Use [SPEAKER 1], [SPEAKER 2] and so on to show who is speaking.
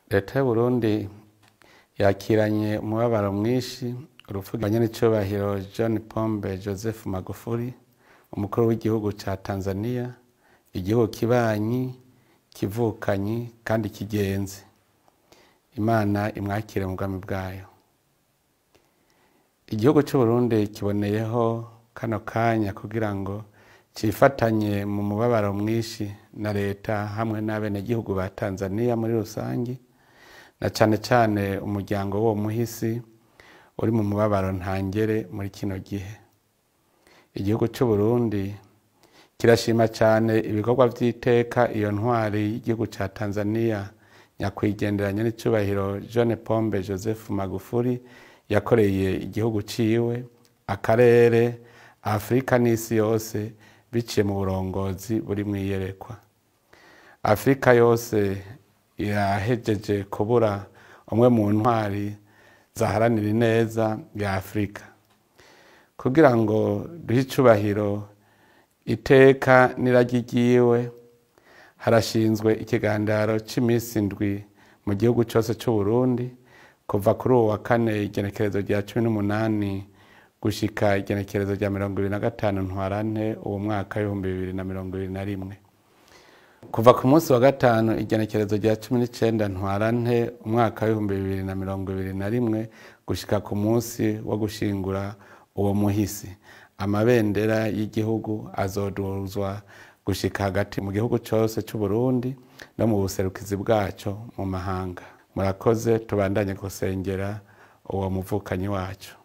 [SPEAKER 1] Leta y'Uburundi yakiranye umubabaro mwinshi urupfu rwa nyenicubahiro John Pombe Joseph Magufuli, umukuru w'igihugu ca Tanzania, igihugu kibanyi, kivukanyi kandi kigenzi. Imana imwakire mu bwami bwayo. Igihugu c'Uburundi kiboneyeho kano kanya kugira ngo cifatanye mu mubabaro mwinshi na leta hamwe n'abenegihugu ba Tanzania muri rusangi, na cane cane umuryango w'uwo muhisi uri mu mubabaro ntangere muri kino gihe. Igihugu c'Uburundi kirashima cane ibikorwa vy'iteka iyo ntwari y'igihugu ca Tanzania nyakwigendera nyenicubahiro John Pombe Joseph Magufuli yakoreye igihugu ciwe, akarere, Afrika n'isi yose biciye mu burongozi buri mw'iyerekwa. Afrika yose irahejeje kubura umwe mu ntwari zaharanira ineza ya Afrika. Kugira ngo duhe icubahiro iteka n'iragi ryiwe, harashinzwe ikigandaro c'imisi indwi mu gihugu cose c'Uburundi kuva kuri uwu wa kane igenekerezo rya 18 gushika igenekerezo rya 25 Ntwarante uwo mwaka 2021. Kuva ku munsi wa gatanu igenekerezo rya 19 Ntwarante umwaka 2021 gushika ku munsi wo gushingura uwo muhisi, amabendera y'igihugu azoduzwa gushika hagati mu gihugu cose c'Uburundi no mu buserukizi bwaco mu mahanga. Murakoze, tubandanye gusengera uwo muvukanyi wacu.